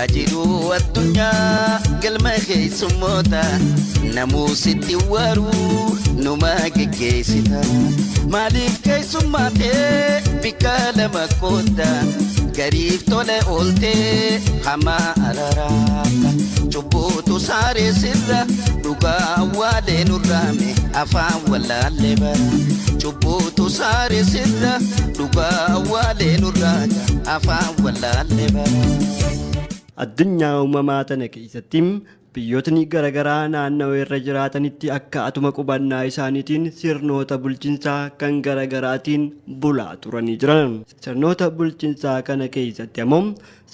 Yaa jiruu addunyaa galma keessummoota namuu sitti waruu numa geggeessita. Maaliif keessummaa ta'e bikka lama kootta gariif tole ooltee hamaa araraata. Cubbuutu saaree sirra dhugaa awwaalee nurraame afaan wallaallee bara. Cubbuutu saaree sirra dhugaa awwaalee nurraame afaan wallaallee bara. Addunyaa uumamaa tana keessatti biyyootni garaagaraa naannawaa irra jiraatanitti akka atuma qubannaa isaaniitiin sirnoota bulchiinsaa kan garaagaraatiin bulaa turanii jiran. Sirnoota bulchiinsaa kana keessatti ammoo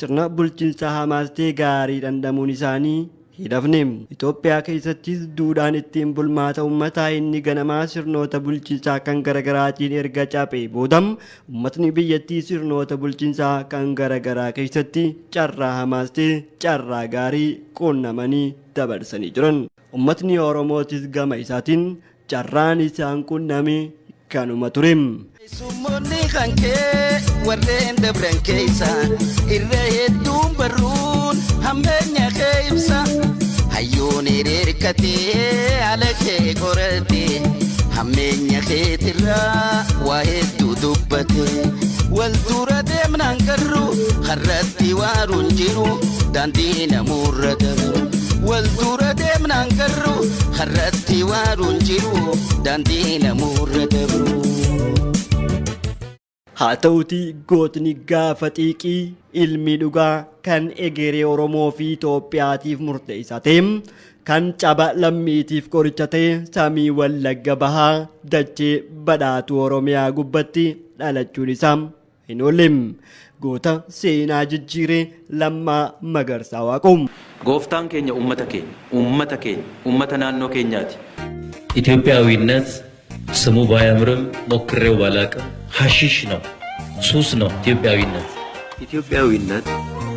sirna bulchiinsaa hamaas ta'e gaarii dhandhamuun isaanii hin hafne. Itoophiyaa keessattis duudhaan ittiin bulmaata uummataa inni ganamaa sirnoota bulchiinsaa kan garaagaraatiin erga caphee booda uummatni biyyattii sirnoota bulchiinsaa kan garaagaraa keessatti carraa hamaas ta'e carraa gaarii quunnamanii dabarsanii jiran. Uummatni Oromootis gama isaatiin carraan isaan quunname kanuma ture. Keessummoonni kan kee warreen dabran keessa irra hedduun barruun hammeenya kee ibsa. Hayyuun hiriirkatee haala kee qorate hammeenya keetirraa waa hedduu dubbate. Wal dura deemnaan garuu har'atti waaruun jiru daandii namuurra dabru. Wal dura deemnaan garuu har'atti waaruun jiru daandii namuurra dabru. Haa ta'utii gootni gaafa xiiqii ilmi dhugaa kan egeree Oromoo fi Itoophiyaatiif murteessaa ta'e kan caba lammiitiif qoricha ta'e samii Wallagga Bahaa dachee badhaatuu Oromiyaa gubbatti dhalachuun isaa hin oolle. Goota seenaa jijjiiree Lammaa Magarsaa Waaqoo. Gooftaan keenya uummata keenya, uummata keenya, uummata naannoo keenyaati. ኢትዮጵያዊነት ስሙ ባያምርም ሞክሬው ባላቅም ሐሺሽ ነው፣ ሱስ ነው ኢትዮጵያዊነት። ኢትዮጵያዊነት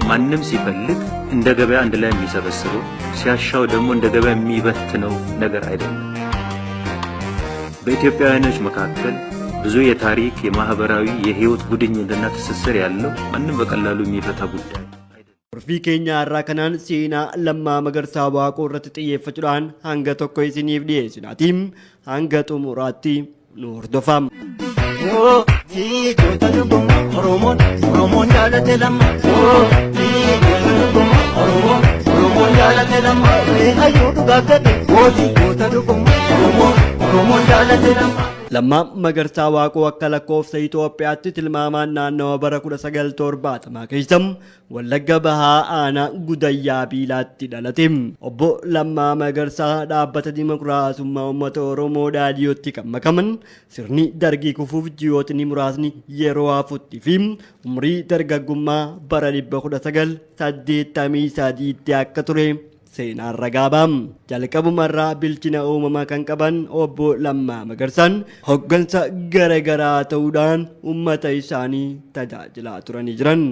ማንም ሲፈልግ እንደ ገበያ አንድ ላይ የሚሰበስበው ሲያሻው ደግሞ እንደ ገበያ የሚበትነው ነገር አይደለም። በኢትዮጵያውያኖች መካከል ብዙ የታሪክ፣ የማህበራዊ፣ የህይወት ጉድኝትና ትስስር ያለው ማንም በቀላሉ የሚፈታ ጉዳይ አይደለም። Turtii keenya har'aa kanaan seenaa Lammaa Magarsaa Waaqoo irratti xiyyeeffachuudhaan hanga tokko isiniif dhiyeessinaati. Hanga xumuraatti nu hordofaa. Oromoon Oromoon jaalate lamma. Oromoon Oromoon jaalate lamma. Hayyuu dhugaa gate goota dhuguma. Oromoon Oromoon jaalate lamma. Lammaa Magarsaa Waaqoo akka lakkoofsa Itoophiyaatti tilmaamaan naannawa bara 1970 keessa Wallagga Bahaa aanaa Gudayyaa Biilaatti dhalate. Obbo Lammaa Magarsaa dhaabbata Dimokiraasummaa Uummata Oromoo Dhaadhiyootti kan makaman sirni dargii kufuuf ji'ootni muraasni yeroo hafutti fi umrii dargaggummaa bara 1983tti akka ture seenaan ragaa ba'a. Jalqabumarraa bilchina uumamaa kan qaban obbo Lammaa Magarsaan hoggansa gara garaa ta'uudhaan uummata isaanii tajaajilaa turanii jiran.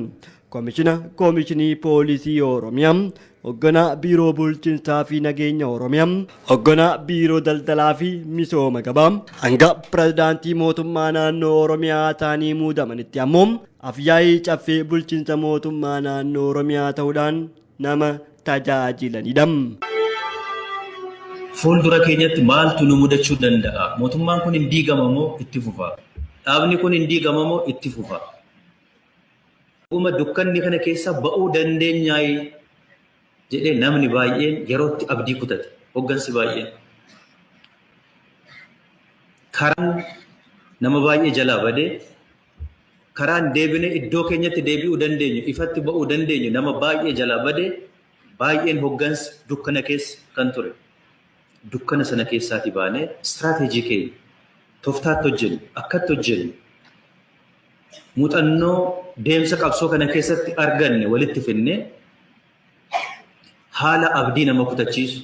Komishina Komishinii Poolisii Oromiyaa, hogganaa Biiroo Bulchiinsaa fi Nageenya Oromiyaa, hogganaa Biiroo Daldalaa fi Misooma Gabaa, hanga pirezidaantii mootummaa naannoo Oromiyaa ta'anii muudamanitti ammoo afyaa'ii caffee bulchiinsa mootummaa naannoo Oromiyaa ta'uudhaan nama tajaajilanidha. Fuuldura keenyatti maaltu nu mudachuu danda'a? Mootummaan kun hin diigama moo itti fufa? Dhaabni kun hin diigama moo itti fufa? Dhuguma dukkanni kana keessa ba'uu dandeenyaayi jedhee namni baay'een yerootti abdii kutate. Hoggansi baay'een. Karaan nama baay'ee jalaa badee karaan deebinee iddoo keenyatti deebi'uu dandeenyu, ifatti ba'uu dandeenyu nama baay'ee jalaa badee baay'een hoggansi dukkana keessa kan ture. Dukkana sana keessaati baanee istiraateejii keenya tooftaatti hojjennu, akkatti hojjennu, muuxannoo deemsa qabsoo kana keessatti arganne walitti finnee haala abdii nama kutachiisu,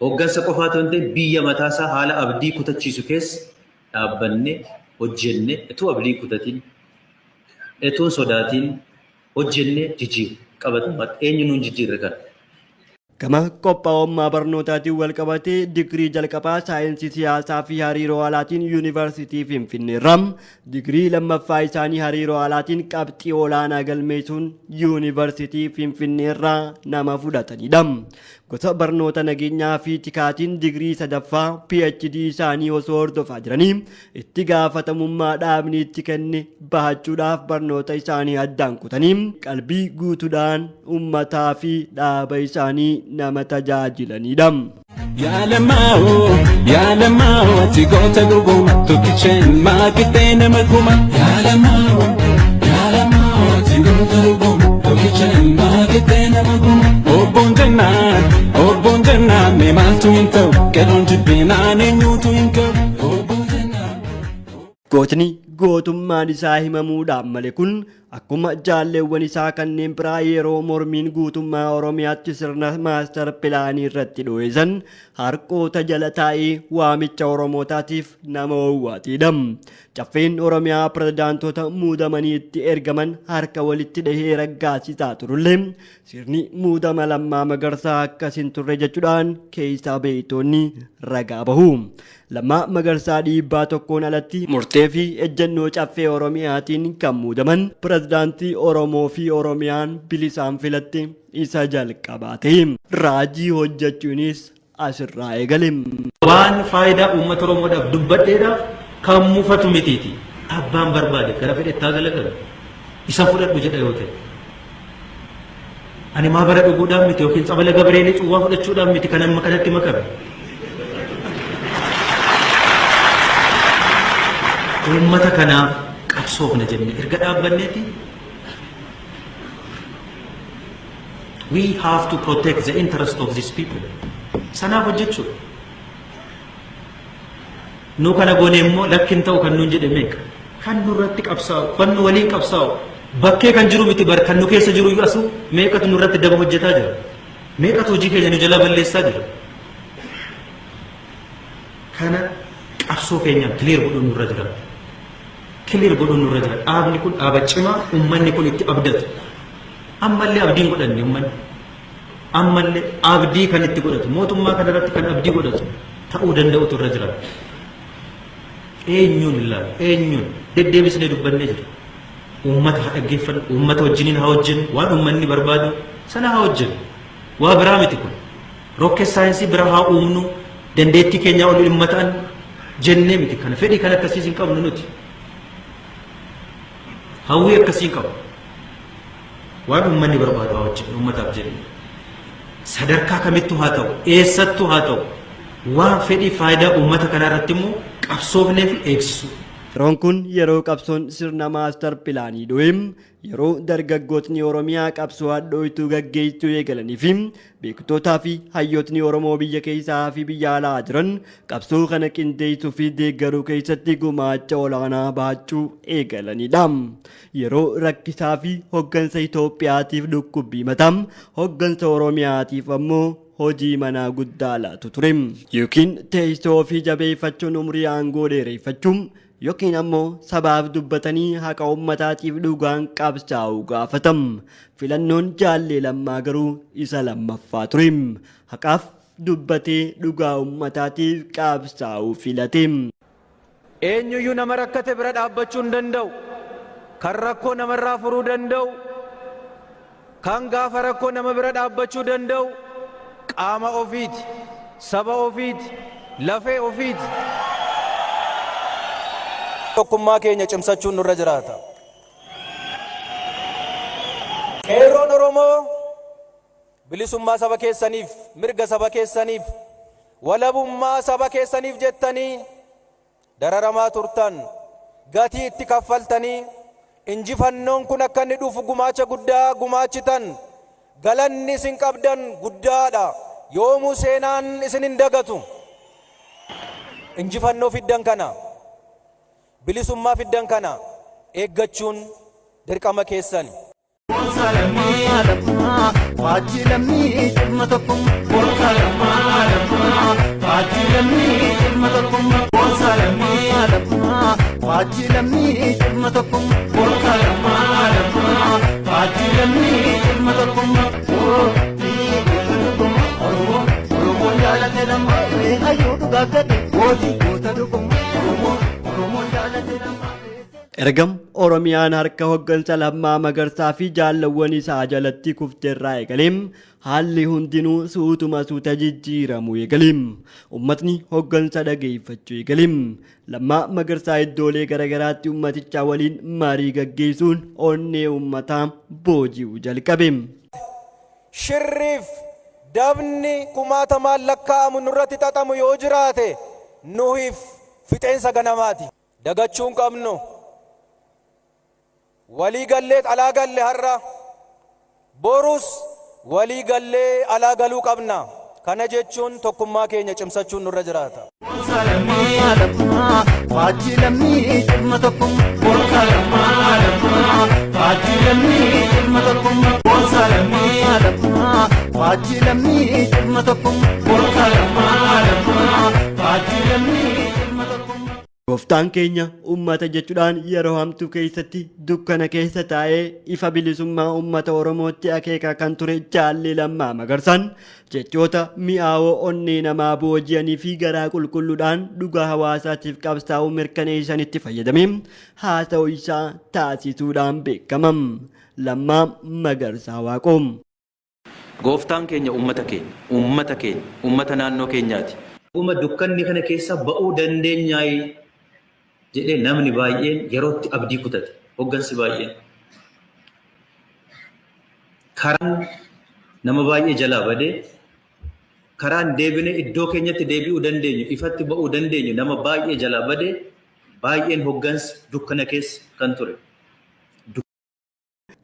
hoggansa qofaa otoo hin ta'in biyya mataasaa haala abdii kutachiisu keessa dhaabbannee hojjennee utuu abdii kutatiin, utuu hin sodaatiin hojjennee jijjiirre qabatamaatti eenyu nuun jijjiirre kana. Gama qophaa'ummaa barnootaatiin wal qabatee digirii jalqabaa saayinsii siyaasaa fi hariiroo alaatiin Yuunivarsiitii Finfinneerraa, digirii lammaffaa isaanii hariiroo alaatiin qabxii olaanaa galmeessuun Yuunivarsiitii Finfinneerraa nama fudhatanidha. Gosa barnoota nageenyaa fi tikaatiin digirii sadaffaa PhD isaanii osoo hordofaa jiranii itti gaafatamummaa dhaabni itti kenne bahachuudhaaf barnoota isaanii addaan kutanii qalbii guutuudhaan uummataa fi dhaaba isaanii nama tajaajilanidha. Yaalamaa'oo yaalamaa'oo, ati goota dhuguma, tokkicheen maaqixee nama kuma. Yaalamaa'oo yaalamaa'oo, ati goota dhuguma, tokkicheen maaqixee nama kuma. Obboon jennaan, obboon jennaan, mee maaltu hin ta'u, qeerroon jibbinaan eenyuutu hin ka'u. Obboon jennaan. Gootni gootummaan isaa himamuudhaan malee kun akkuma jaalleewwan isaa kanneen biraa yeroo mormiin guutummaa Oromiyaatti sirna maastar pilaanii irratti dho'isan harqoota jala taa'ee waamicha Oromootaatiif nama owwaatiidha. Caffeen Oromiyaa pirezidaantota muudamanii itti ergaman harka walitti dhahee raggaasisaa turullee, sirni muudama Lammaa Magarsaa akkas hin turre jechuudhaan keessaa beeytoonni ragaa bahu. Lammaa Magarsaa dhiibbaa tokkoon alatti murtee fi ejjennoo Caffee Oromiyaatiin kan muudaman pirezidaantii Oromoo fi Oromiyaan bilisaan filatte isa jalqabaa ta'e. Raajii hojjechuunis asirraa eegale. Waan faayidaa uummata Oromoodhaaf dubbadheedhaaf kan mufatu mitiiti. Abbaan barbaade gara fedhettaa galagalu. Isa fudhadhu jedha yoo ta'e. Ani maa bara dhuguudhaan miti yookiin tsabala Gabireelii cuwwaa fudhachuudhaan miti kan amma kanatti makame. Uummata kanaaf qabsoofna jenne erga dhaabbanneeti, we have to protect the interest of these people. Sanaaf hojjechuudha. Nu kana goone immoo lakkin ta'u kan nuun jedhe meeqa? Kan nurratti qabsaa'u, kan nu waliin qabsaa'u, bakkee kan jiru miti bar, kan nu keessa jiru iyyuu asu meeqatu nurratti daba hojjetaa jira? Meeqatu hojii keenya nu jalaa balleessaa jira? Kana qabsoo keenyaan clear godhuun nurra jira. Clear godhuun nurra jira. Dhaabni kun dhaaba cimaa uummanni kun itti abdatu. Ammallee abdiin godhanne uummanni. Ammallee abdii kan itti godhatu, mootummaa kanarratti kan abdii godhatu ta'uu danda'utu irra jira. Eenyuun ilaalu, eenyuun deddeebisnee dubbannee jira. Uummata haa dhaggeeffannu, uummata wajjiniin haa hojjennu, waan uummanni barbaadu sana haa hojjennu. Waa biraa miti kun. Rocket science biraa haa uumnu, dandeettii keenyaa ol dhimma ta'an jennee miti kana. Fedhii kan akkasiis hin qabnu nuti. Hawwii akkasii hin qabu. Waan uummanni barbaadu haa hojjennu uummataaf jennee. Sadarkaa kamittuu haa ta'u, eessattuu haa ta'u, waan fedhii faayidaa uummata kanaa irratti immoo qabsoofnee fi eegsisuu. Yeroon kun yeroo qabsoon sirna maastar pilaanii dho'e, yeroo dargaggootni Oromiyaa qabsoo hadhooytuu gaggeessuu eegalanii fi beektootaa fi hayyootni Oromoo biyya keessaa fi biyya alaa jiran qabsoo kana qindeessuu fi deeggaruu keessatti gumaacha olaanaa bahachuu eegalanidha. Yeroo rakkisaa fi hoggansa Itoophiyaatiif dhukkubbii mataa, hoggansa Oromiyaatiif ammoo hojii manaa guddaa laatu ture. Yookiin teessoo ofii jabeeffachuun umurii aangoo dheereffachuun, yookiin ammoo sabaaf dubbatanii haqa uummataatiif dhugaan qabsaa'uu gaafatam. Filannoon Jaallee Lammaa garuu isa lammaffaa ture. Haqaaf dubbatee dhugaa uummataatiif qabsaa'uu filate. Eenyuyyuu nama rakkate bira dhaabbachuu hin danda'u. Kan rakkoo namarraa furuu danda'u, kan gaafa rakkoo nama bira dhaabbachuu danda'u qaama ofiiti, saba ofiiti, lafee ofiiti. Tokkummaa keenya cimsachuun nurra jiraata. Qeerroon Oromoo bilisummaa saba keessaniif, mirga saba keessaniif, walabummaa saba keessaniif jettanii dararamaa turtan, gatii itti kaffaltanii injifannoon kun akka inni dhufu gumaacha guddaa gumaachitan, galanni isin qabdan guddaadha. Yoomuu seenaan isin hin dagatu. Injifannoo fiddan kana, bilisummaa fiddan kana eeggachuun dirqama keessani. Faajjii lammii dhimma tokkummaa. Boonsaa lammaa lammaa. Faajjii lammii dhimma tokkummaa. Boonsaa lammaa lammaa. Faajjii lammii dhimma tokkummaa. Boonsaa lammaa lammaa. Faajjii lammii dhimma tokkummaa. Faajjii dhimma tokkummaa. Abdadhe gooti goota dhugummaa Oromoon Oromoon jaalate lammaa. Ergam Oromiyaan harka hoggansa Lammaa Magarsaa fi jaallawwan isaa jalatti kufterraa eegaleem haalli hundinuu suutuma suuta jijjiiramuu eegaleem. Ummatni hoggansa dhageeffachuu eegaleem. Lammaa Magarsaa iddoolee garagaraatti ummatichaa waliin marii gaggeessuun onnee ummataa booji'uu jalqabe. Shirriif dabni kumaatamaan lakkaa'amu nurratti xaxamu yoo jiraate nuhiif fixeensa ganamaati. Dagachuu hin qabnu. Walii galleet alaa galle har'a. Borus walii gallee alaa galuu qabna. Kana jechuun tokkummaa keenya cimsachuun nurra jiraata. Boonsaa lammaa lammaa faajjii lammii dhimma tokkummaa. Boonsaa lammaa lammaa faajjii lammii dhimma tokkummaa. Boonsaa lammaa lammaa faajjii lammii dhimma tokkummaa. Boonsaa lammaa lammaa faajjii lammii dhimma tokkummaa. Gooftaan keenya ummata jechuudhaan yeroo hamtuu keessatti dukkana keessa taa'ee ifa bilisummaa ummata Oromootti akeekaa kan ture Jaalli Lammaa Magarsaan jechoota mi'aawoo onnee namaa booji'anii fi garaa qulqulluudhaan dhugaa hawaasaatiif qabsaa'uu mirkaneessanitti fayyadamee haasa'uu isaa taasisuudhaan beekama. Lammaa Magarsaa Waaqoo. Gooftaan keenya uummata keenya, uummata keenya, uummata naannoo keenyaati. Dhuguma dukkanni kana keessa ba'uu dandeenyaayi jedhee namni baay'een yerootti abdii kutate, hoggansi baay'een. Karaan nama baay'ee jalaa badee, karaan deebinee iddoo keenyatti deebi'uu dandeenyu, ifatti ba'uu dandeenyu nama baay'ee jalaa badee, baay'een hoggansi dukkana keessa kan ture.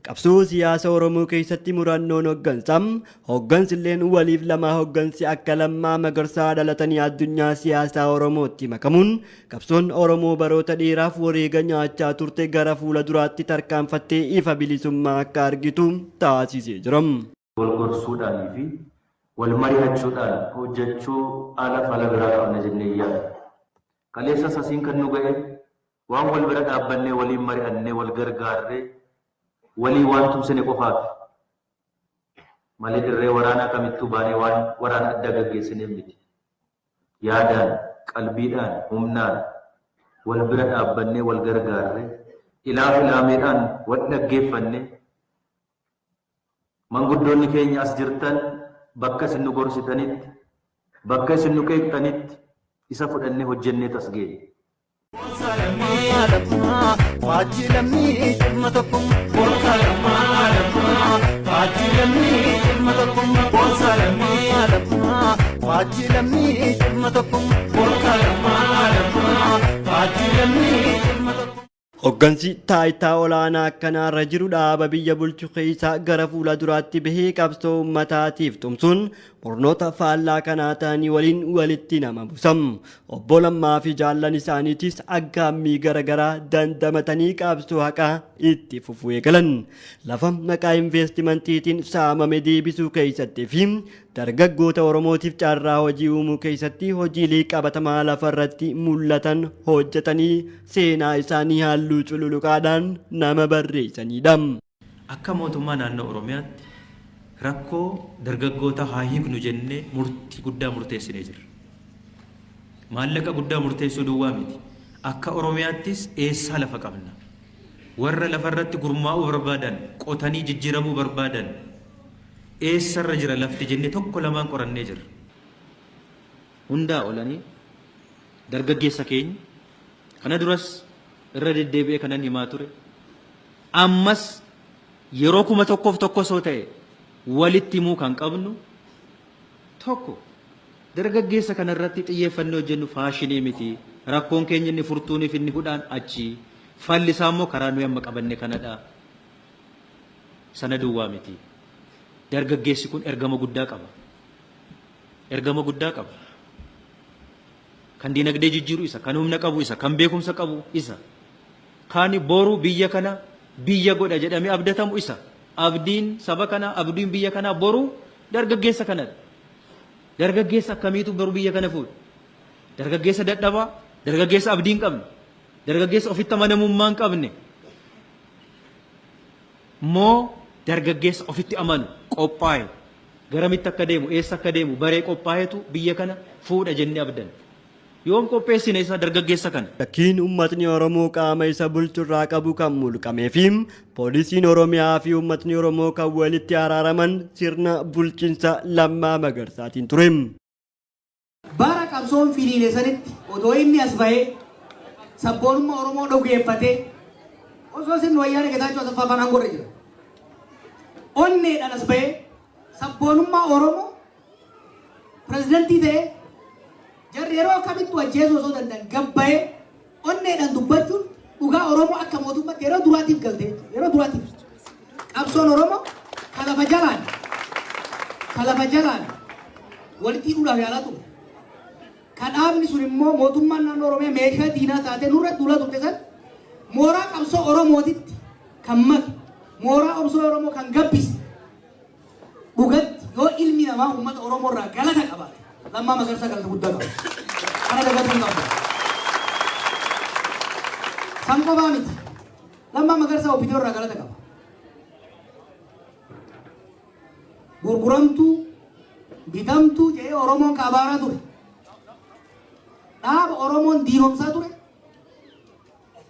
Qabsoo siyaasa Oromoo keessatti murannoon hoggansa. Hoggansilleen waliif lamaa hoggansi akka Lammaa Magarsaa dhalatanii addunyaa siyaasaa Oromootti makamuun qabsoon Oromoo baroota dheeraaf wareega nyaachaa turte gara fuula duraatti tarkaanfattee ifa bilisummaa akka argitu taasisee jira. Wal gorsuudhaanii fi wal mari'achuudhaan hojjechuu ala fala biraa qabna jennee hin yaadnu. Kaleessas asiin kan nu ga'e waan wal bira dhaabbannee waliin mari'annee wal gargaarree walii waan tumsine qofaafi. Malee dirree waraanaa kamittuu baanee waan waraana addaa gaggeessineef miti. Yaadaan, qalbiidhaan, humnaan wal bira dhaabbannee wal gargaarree ilaaf ilaameedhaan wal dhaggeeffannee manguddoonni keenya as jirtan bakka isin nu gorsitanitti, bakka isin nu qeeqxanitti isa fudhannee hojjenneetu as geenye. Boonsaa lammaa lammaa faajjii lammii dhimma tokkummaa. Boonsaa lammaa lammaa faajjii lammii dhimma tokkummaa. Boonsaa lammaa lammaa faajjii lammii dhimma tokkummaa. Boonsaa lammaa lammaa faajjii lammii dhimma tokkummaa. Hoggansi taayitaa olaanaa akkanaarra jiru dhaaba biyya bulchu keessaa gara fuula duraatti bahee qabsoo uummataatiif tumsuun murnoota faallaa kanaa ta'anii waliin walitti nama busa. Obbo Lammaa fi jaallan isaaniitis aggaammii garagaraa dandamatanii qabsoo haqaa itti fufuu eegalan. Lafa maqaa investimantiitiin saamame deebisuu keessatti fi Dargaggoota Oromootiif carraa hojii uumuu keessatti hojiilee qabatamaa lafarratti mul'atan hojjetanii seenaa isaanii halluu cululuqaadhaan nama barreessaniidha. Akka mootummaa naannoo Oromiyaatti rakkoo dargaggootaa haa hiiknu jennee murtii guddaa murteessinee jirra. Maallaqa guddaa murteessuu duwwaa miti. Akka Oromiyaattis eessaa lafa qabna? Warra lafarratti gurmaa'uu barbaadan, qotanii jijjiiramuu barbaadan eessarra jira lafti jennee tokko lamaan qorannee jirra. Hundaa ol ani dargaggeessa keenya kana duras irra deddeebi'ee kanan himaa ture ammas yeroo 1001 osoo ta'e walitti himuu kan qabnu tokko dargaggeessa kanarratti xiyyeeffannee hojjennu faashinii miti. Rakkoon keenya inni furtuuniif inni hudhaan achi. Falli isaa immoo karaa nuyi amma qabanne kanadha. Sana duwwaa miti. Dargaggeessi kun ergama guddaa qaba. Ergama guddaa qaba. Kan dinagdee jijjiiru isa, kan humna qabu isa, kan beekumsa qabu isa. Kan boru biyya kana biyya godha jedhamee abdatamu isa. Abdiin saba kanaa, abdiin biyya kanaa boru dargaggeessa kanadha. Dargaggeessa akkamiitu boru biyya kana fuudha? Dargaggeessa dadhabaa, dargaggeessa abdii hin qabne, dargaggeessa ofitti amanamummaa hin qabne. Moo dargaggeessa ofitti amanu, qophaa'e, garamitti akka deemu, eessa akka deemu baree qophaa'etu biyya kana fuudha jennee abdanna. Yoom qopheessine isa dargaggeessa kana? Shakkiin uummatni Oromoo qaama isa bulchurraa qabu kan mulqamee fi poolisiin Oromiyaa fi uummatni Oromoo kan walitti araaraman sirna bulchiinsa Lammaa Magarsaatiin ture. Bara qabsoon finiine sanitti otoo inni as bahee sabboonummaa Oromoo dhugeeffatee osoo sirni Wayyaanee Getaachoo Asaffaa afaan aangoo irra jira. Onneedhaan as bahee sabboonummaa Oromoo pirezidantii ta'ee jarri yeroo akkamittuu ajjeesuu osoo danda'an gabbayee onneedhaan dubbachuun dhugaa Oromoo akka mootummaatti yeroo duraatiif galte jechuudha. Yeroo duraatiif. Qabsoon Oromoo kalafa jalaan walitti hidhuudhaaf yaalaa ture. Kan dhaabni sun immoo mootummaan naannoo Oromiyaa meeshaa diinaa taatee nurra duulaa turte san mooraa qabsoo Oromootitti kan make, mooraa qabsoo Oromoo kan gabbise, dhugatti yoo ilmi namaa uummata Oromoo irraa galata qabaate, Lammaa Magarsaa galata guddaa qaba. Kana dagatuu hin qabdu. San qofaa miti. Lammaa Magarsaa OPDO irraa galata qaba. Gurguramtuu, bitamtuu jedhee Oromoon kabaaraa ture. Dhaaba Oromoon diiromsaa ture.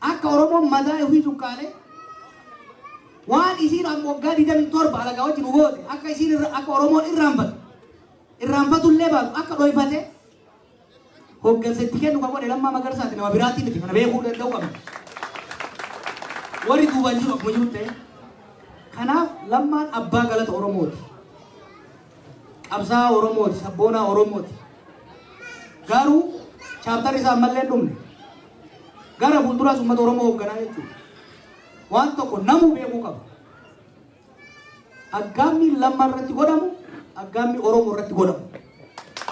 Akka Oromoon mataa ofii cuqqaalee waan isiin amma waggaa 27 alagaa wajjin goote akka isiin irra akka Oromoon irraanfatu, irraanfatullee baatu akka dhoyfate hoggansa itti kennu kan godhe Lammaa Magarsaati, nama biraatii miti. Kana beekuu danda'u qabna. Warri duubaan jiru akkuma jiru ta'e. Kanaaf Lammaan abbaa galata Oromooti. Qabsaa'aa Oromooti, sabboonaa Oromooti. Garuu chapterri isaa ammallee hin dhumne. Gara fuulduraas uummata Oromoo hoogganaa jechuudha. Waan tokko namuu beekuu qaba. Aggaammi Lammaa irratti godhamu, aggaammi Oromoo irratti godhamu.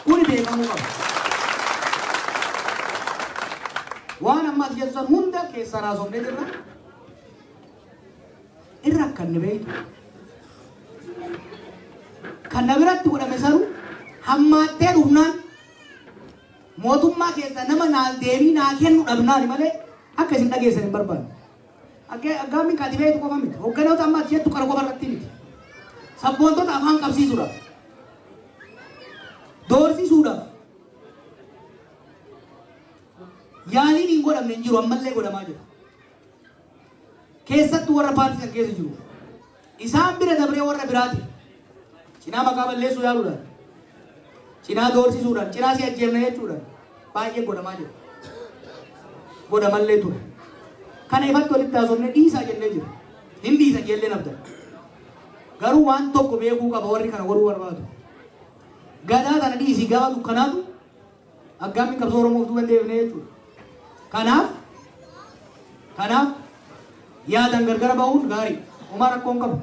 Kuni beekamuu qaba. Waan amma as jettu san hunda keessaan haasofnee jirra. Irra akkanni beektu. Kan na biratti godhame sanu hammaattee dhufnaan mootummaa keessa nama naa deebii naa kennu dhabnaani malee akka isin dhageessan hin barbaanne. Aggaammiin kaati beektu qofa miti. Hogganoota amma ati jettu kana qofa irratti miti. Sabboontota afaan qabsiisuudhaaf. Doorsisuudhaaf. Yaaliin hin godhamne hin jiru, ammallee godhamaa jira. Keessattuu warra paartii san keessa jiru. Isaan bira dabree warra biraati. Cinaa maqaa balleessuu yaaluudhaan. Cinaa doorsisuudhaan, cinaa si ajjeefna jechuudhaan baay'ee godhamaa jira. Godhamallee ture. Kana ifatti walitti haasofne, dhiisaa jennee jira. Hin dhiisan jennee nabdan. Garuu waan tokko beekuu qaba warri kana godhuu barbaadu. Gadaa kana dhiisii, gaafa dukkanaatu aggaammi qabsoo Oromoof duuba hin deebine jechuudha. Kanaaf yaadan gargar bahuun gaarii. Homaa rakkoo hin qabu.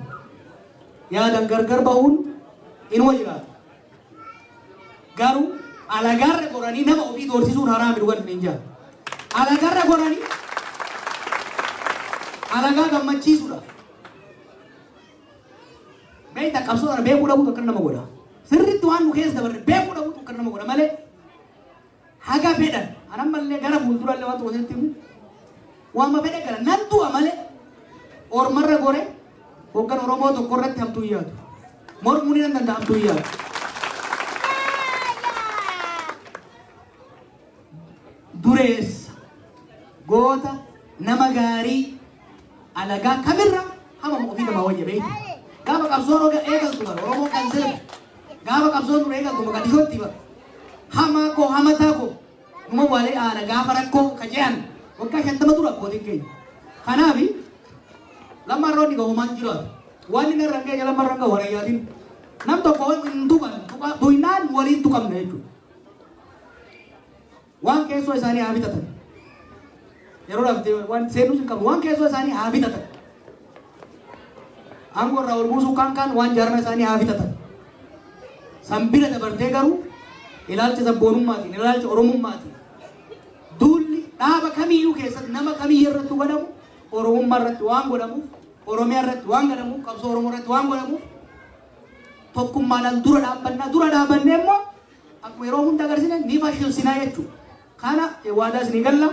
Yaadan gargar bahuun inuma jiraata. Garuu alagaarra goranii nama ofii doorsisuun haraami, dhugan hin jaa. Alagarra goranii alagaa gammachiisuudha. Beektaa, qabsoo kana beekuu dhabuutu akka nama godha. Sirriitti waan nu keessa dabarre beekuu dhabuutu akka nama godha malee haga fedhan anammallee gara fuuldurallee waan tokko sitti himu, waanuma fedhe gara nan du'a malee ormarra gore hoggan Oromoo tokko irratti hamtuu hin yaadu. Mormuu ni nan danda'a, hamtuu hin yaadu. Dureessa, goota, nama gaarii, alagaa kamirra hamama ofii namaa wayya, beektu. Gaafa qabsoon eegaltu bara Oromoon kan sirbe, gaafa qabsoon dur eegaltu Mogadishootti bara. Hamaa koo, hamataa koo, numa walee aana gaafa rakkoo ka je'an waggaa 50 dura abbootiin keenya. Kanaafi Lammaan roonni gahumaan jiraatu. Waan inni irra hin geenye Lammaan irra hin gahu harayyaatiin. Nam tokko hin tuqan, tuqnaan waliin tuqamna jechuudha. Waan keessoo isaanii haa bitatan. Yeroo dhaabte waan seenuus hin qabu. Waan keessoo isaanii haa bitatan. Aangoo irraa ol buusuu kaan kaan waan jaarmaa isaanii haa bitatan. San bira dabartee garuu ilaalcha sabboonummaatiin, ilaalcha Oromummaatiin duulli dhaaba kamiyyuu keessatti nama kamiyyuu irratti godhamu Oromummaa irratti waan godhamuuf, Oromiyaa irratti waan godhamuuf, qabsoo Oromoo irratti waan godhamuuf tokkummaadhaan dura dhaabbannaa. Dura dhaabbannee immoo akkuma yeroo hunda agarsiisne ni fashilsinaa jechuudha. Kana waadaa isinii galla.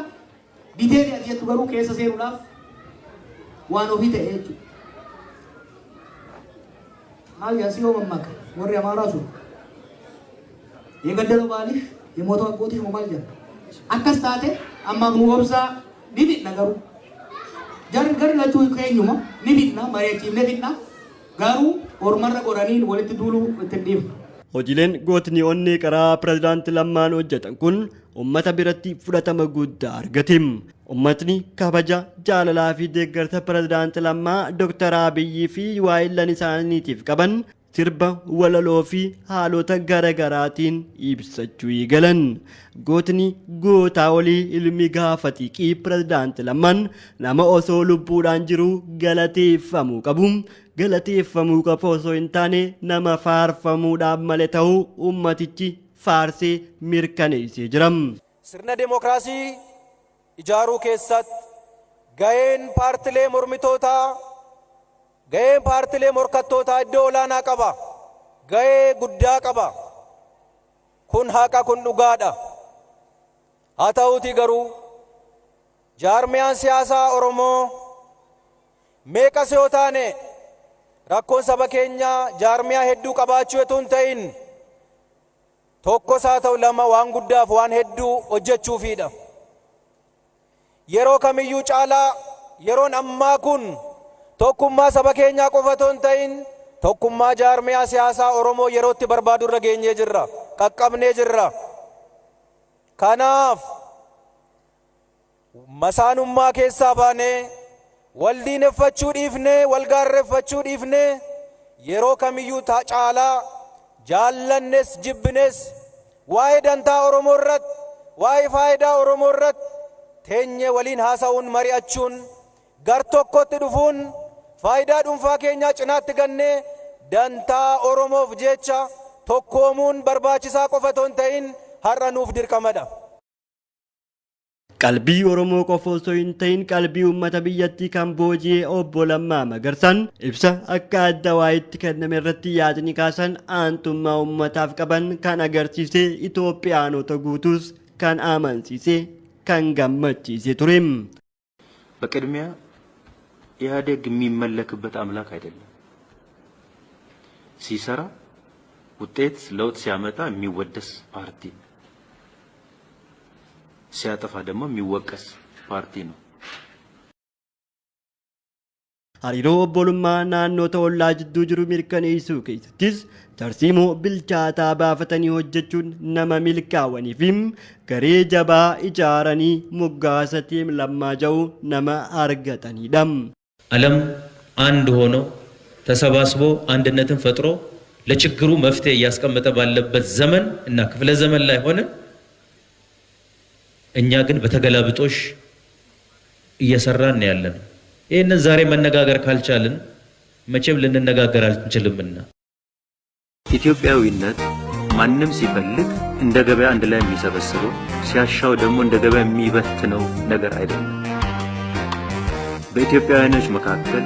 Detailii ati jettu garuu keessa seenuudhaaf waan ofii ta'e jechuudha. Maal jaasii yoo mammaaka warri Amaaraa sun, "የገደለው ባልሽ የሞተው አጎትሽ" moo maal jedha? Akkas taate ammaaf nu obsaa ni fidna garuu. Jarri garri lachuu keenyuma ni fidna, mari'achiifnee fidna, garuu ormarra godhanii walitti duuluu itti hin dhiifnu. Hojiileen gootni onnee qaraa pirezidaanti Lammaan hojjetan kun uummata biratti fudhatama guddaa argate. Uummatni kabaja, jaalalaa fi deeggarsa pirezidaanti Lammaa, Dr. Abiyyii fi waa'illan isaaniitiif qaban sirba, walaloo fi haalota gara garaatiin ibsachuu eegalan. Gootni gootaa olii ilmi gaafa xiiqii pirezidaanti Lammaan nama osoo lubbuudhaan jiru galateeffamuu qabu. Galateeffamuu qofa osoo hin taane nama faarfamuudhaaf malee ta'uu uummatichi faarsee mirkaneessee jira. Sirna demookiraasii ijaaruu keessatti gaheen paartilee mormitootaa, gaheen paartilee morkattootaa iddoo olaanaa qaba. Gahee guddaa qaba. Kun haqa, kun dhugaadha. Haa ta'uutii garuu jaarmiyaan siyaasaa Oromoo meeqas yoo taane, rakkoon saba keenyaa jaarmiyaa hedduu qabaachuu otoo hin ta'in tokkos haa ta'u lama waan guddaaf waan hedduu hojjechuufiidha. Yeroo kamiyyuu caalaa yeroon ammaa kun tokkummaa saba keenyaa qofa otoo hin ta'in tokkummaa jaarmiyaa siyaasaa Oromoo yerootti barbaadu irra geenyee jirra, qaqqabnee jirra. Kanaaf masaanummaa keessaa baanee, wal diineffachuu dhiifnee, wal gaarreeffachuu dhiifnee, yeroo kamiyyuu caalaa jaallannes jibbines waa'ee dantaa Oromoo irratti, waa'ee faayidaa Oromoo irratti teenyee waliin haasa'uun, mari'achuun, gar tokkotti dhufuun, faayidaa dhuunfaa keenyaa cinaatti gannee dantaa Oromoof jecha tokkoomuun barbaachisaa qofa otoo hin ta'in har'a nuuf dirqamadha. Qalbii Oromoo qofa osoo hin ta'in qalbii uummata biyyattii kan booji'e obbo Lammaa Magarsaan ibsa akka adda waayitti kenname irratti yaadni kaasan aantummaa uummataaf qaban kan agarsiise, Itoophiyaanota guutuus kan amansiise, kan gammachiise ture. በቅድሚያ ኢህአዴግ የሚመለክበት አምላክ አይደለም። ሲሰራ ውጤት ለውጥ ሲያመጣ የሚወደስ ፓርቲ ነው። ሲያጠፋ ደግሞ የሚወቀስ ፓርቲ ነው። Hariiroo obbolummaa naannoo ollaa jidduu jiru mirkaneessuu keessattis tarsiimoo bilchaataa baafatanii hojjechuun nama milkaa'anii fi garee jabaa ijaaranii moggaasa Team Lammaa jedhu nama argatanidha. ዓለም አንድ ሆኖ ተሰባስቦ አንድነትን ፈጥሮ ለችግሩ መፍትሄ እያስቀመጠ ባለበት ዘመን እና ክፍለ ዘመን ላይ ሆነን እኛ ግን በተገላብጦሽ እየሰራን ነው ያለነው። ይህንን ዛሬ መነጋገር ካልቻልን መቼም ልንነጋገር አንችልምና። ኢትዮጵያዊነት ማንም ሲፈልግ እንደ ገበያ አንድ ላይ የሚሰበስበው፣ ሲያሻው ደግሞ እንደ ገበያ የሚበትነው ነገር አይደለም። በኢትዮጵያውያኖች መካከል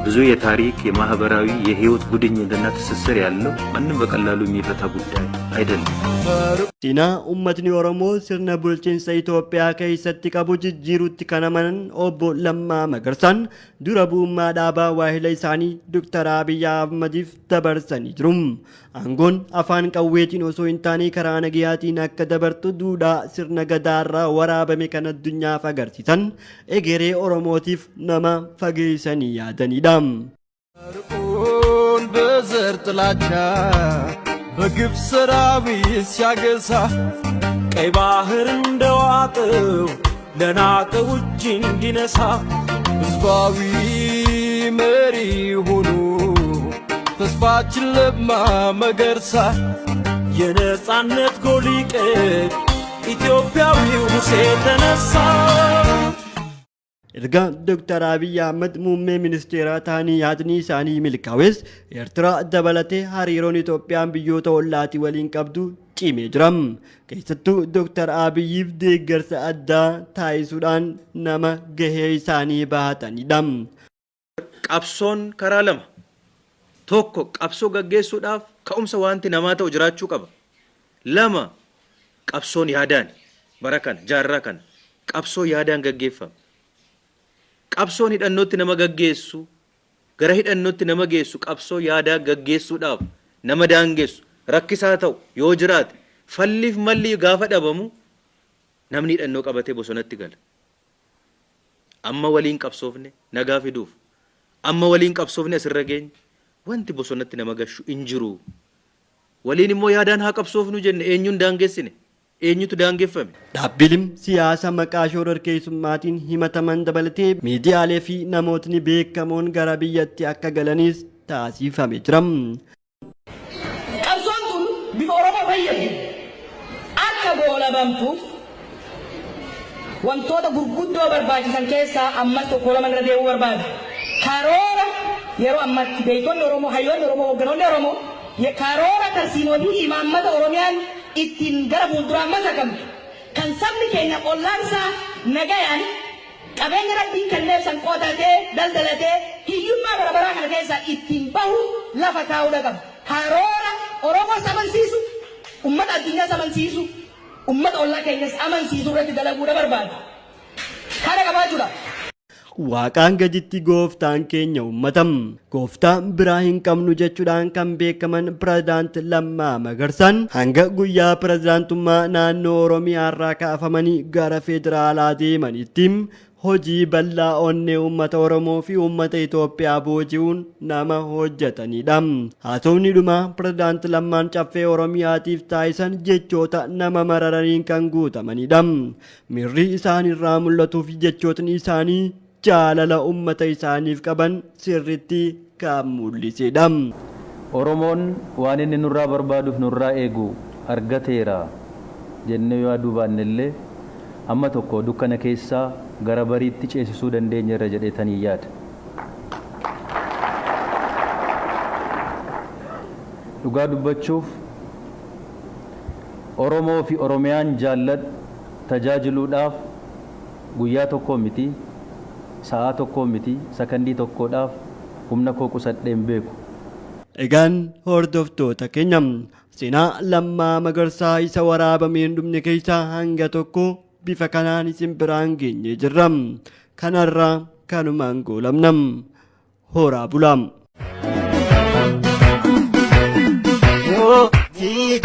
ብዙ የታሪክ፣ የማህበራዊ፣ የህይወት ጉድኝትና ትስስር ያለው ማንም በቀላሉ የሚፈታ ጉዳይ አይደለም። Seenaa uummatni Oromoo sirna bulchiinsa Itoophiyaa keessatti qabu jijjiiruutti kan amanan obbo Lammaa Magarsaan dura bu'ummaa dhaabaa waahila isaanii Dr. Abiyyi Ahmadiif dabarsanii jiru. Aangoon afaan qawweetiin osoo hin taane karaa nagayaatiin akka dabartu duudhaa sirna gadaarraa waraabame kan addunyaaf agarsiisan, egeree Oromootiif nama fageessanii yaadanidha. በዘር ጥላቻ በግፍ ሰራዊት ሲያገሳ ቀይ ባህር እንደዋጠው ለናቀው እጅ እንዲነሳ ህዝባዊ መሪ ሆኖ ተስፋችን ለማ መገርሳ የነጻነት ጎል ሊቀድ ኢትዮጵያዊው ሙሴ ተነሳ። Erga Dr. Abiyyi Ahmad muummee ministeeraa ta'anii yaadni isaanii milkaa'es, Eertiraa dabalatee hariiroon Itoophiyaan biyyoota ollaatii waliin qabdu cimee jira. Keessattuu Dr. Abiyyiif deeggarsa addaa taasisuudhaan nama gahee isaanii bahatanidha. Qabsoon karaa lama. Tokko, qabsoo gaggeessuudhaaf ka'umsa wanti namaa ta'u jiraachuu qaba. Lama, qabsoon yaadaan bara kana jaarraa kana qabsoo yaadaan gaggeeffama. Qabsoon hidhannootti nama gaggeessu, gara hidhannootti nama geessu, qabsoo yaadaa gaggeessuudhaaf nama daangessu, rakkisaa ta'u yoo jiraate, falliif malli gaafa dhabamu Namni hidhannoo qabatee bosonatti gala. Amma waliin qabsoofne nagaa fiduuf, amma waliin qabsoofne asirra geenye, wanti bosonatti nama gashu hin jiru. Waliin immoo yaadaan haa qabsoofnu jenne eenyuun daangessine? Eenyutu daangeffame? Dhaabbileen siyaasa maqaa shororkeessummaatiin himataman dabalatee miidiyaalee fi namootni beekamoon gara biyyatti akka galanis taasifame jira. Qabsoon tun bifa Oromoo fayyaddu akka goolabamtuuf wantoota gurguddoo barbaachisan keessaa ammas tokko lama irra deebi'uu barbaada. Karoora yeroo ammatti beektonni Oromoo, hayyoonni Oromoo, hoogganoonni Oromoo karoora tarsiimoo fi imaammata Oromiyaan ittiin gara fuulduraa masakamtu kan sabni keenya ollaan isaa nagayaan qabeenya Rabbiin kenneef san qotatee, daldalatee hiyyummaa bara baraa kana keessaa ittiin bahu lafa kaa'uudha qaba. Karoora Oromoos amansiisu, ummata addunyaas amansiisu, ummata ollaa keenyas amansiisu irratti dalaguudha barbaada. Kana qabaachuudha. Waaqaan gaditti gooftaan keenya uummata. Gooftaa biraa hin qabnu jechuudhaan kan beekaman Pirezidaant Lammaa Magarsaan hanga guyyaa pirezidaantummaa naannoo Oromiyaarraa kaafamanii gara federaalaa deemanitti hojii bal'aa onnee uummata Oromoo fi uummata Itoophiyaa booji'uun nama hojjetanidha. Haasofni dhumaa Pirezidaant Lammaan Caffee Oromiyaatiif taasisan jechoota nama mararaniin kan guutamanidha. Miirri isaanirraa mul'atuu fi jechootni isaanii jaalala uummata isaaniif qaban sirriitti kan mul'isedha. Oromoon waan inni nurraa barbaaduuf nurraa eegu argateera jennee yoo yaaduu baanne illee amma tokko dukkana keessaa gara bariitti ceesisuu dandeenyeerra jedheetanii yaada. Dhugaa dubbachuuf Oromoo fi Oromiyaan jaalladhu tajaajiluudhaaf guyyaa tokkoo miti, sa'aa tokkoo miti, sakandii tokkoodhaaf humna koo qusadhee hin beeku. Egaan hordoftoota keenya seenaa Lammaa Magarsaa isa waraabamee hin dhumne keessaa hanga tokko bifa kanaan isin biraan geenyee jirra. Kanarraa kanumaan goolabna. Horaa bulaa.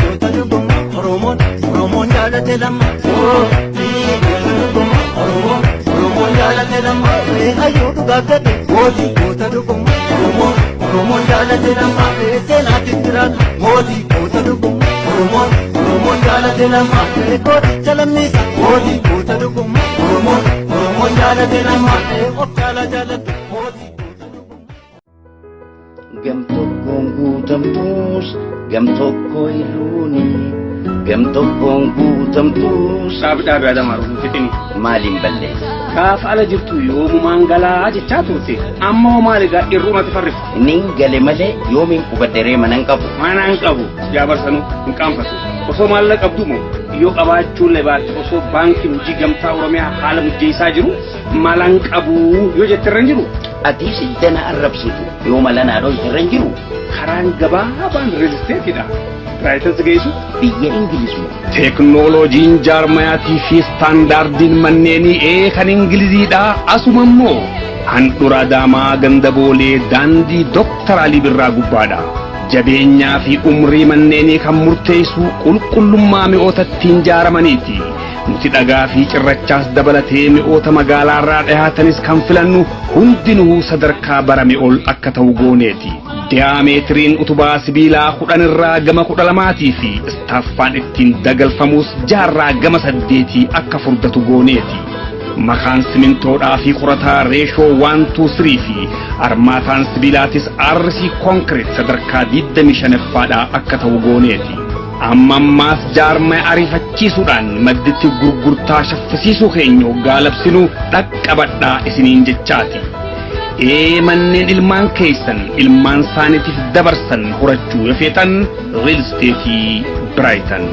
Goota dhuguma Oromoon Oromoon jaalate lamma. Goota dhuguma Oromoon Oromoon jaalate lamma. Hayyuu dhugaaf jedhe mootii goota dhuguma Oromoon Oromoon jaalate lamma. Seenaatti jiraata mootii goota dhuguma Oromoon Oromoon jaalate lamma. Gooticha lammiisa mootii goota dhuguma Oromoon Oromoon jaalate lamma. Of jaala jaalatu mootii. Gam tokkoon guutamtuus gam tokko hirruuni gam tokkoon guutamtuus. Dhaabi dhaabi Adamaaru hin fixini. Maaliin balleessa? Gaafa ala jirtu yoomumaan galaa jechaa turte. Amma hoo maali gaa irruumatti farrifte? Nin gale malee yoomiin qubadheree mana hin qabu. Mana hin qabu yaa barsanuu hin qaanfatu. Osoo maallaqa qabdu moo yoo qabaachuullee baatte osoo baankiin hojii gamtaa Oromiyaa haala mujjeessaa jiru mala hin qabu yoo jette irra hin jiru. Atiis iddana arrabsitu yoo mala naa dhoyte irra hin jiru. Karaan gabaabaan real isteetidha. Biraayitan si geessu. Biyya Ingiliz moo? Teeknooloojiin jaarmayaatii fi istaandaardiin manneenii ee kan Ingiliziidha. Asuma immoo handhura Adaamaa ganda Boolee daandii Dooktar Alii Birraa gubbaadha. Jabeenyaa fi umrii manneenii kan murteessu qulqullummaa mi'oota ittiin jaaramaniiti. Nuti dhagaa fi cirrachaas dabalatee mi'oota magaalaarraa dhiyaatanis kan filannu hundinuu sadarkaa barame ol akka ta'u gooneeti. Diyaameetiriin utubaa sibiilaa 10 irraa gama 12 fi istaaffaan ittiin dagalfamus jaarraa gama 8 akka furdatu gooneeti. Makaan simintoodhaa fi qorataa reeshoo 1 2 3 fi armaataan sibiilaatis RC concrete sadarkaa 25ffaadhaa akka ta'u gooneeti. Amma ammaas jaarmaya ariifachiisuudhaan madditti gurgurtaa shaffisiisuu keenya hoggaa labsinu dhaqqabadhaa isiniin jechaati. Ee manneen ilmaan keessan ilmaan saaniitiif dabarsan horachuu yoo feetan riil isteetii Biraayitan.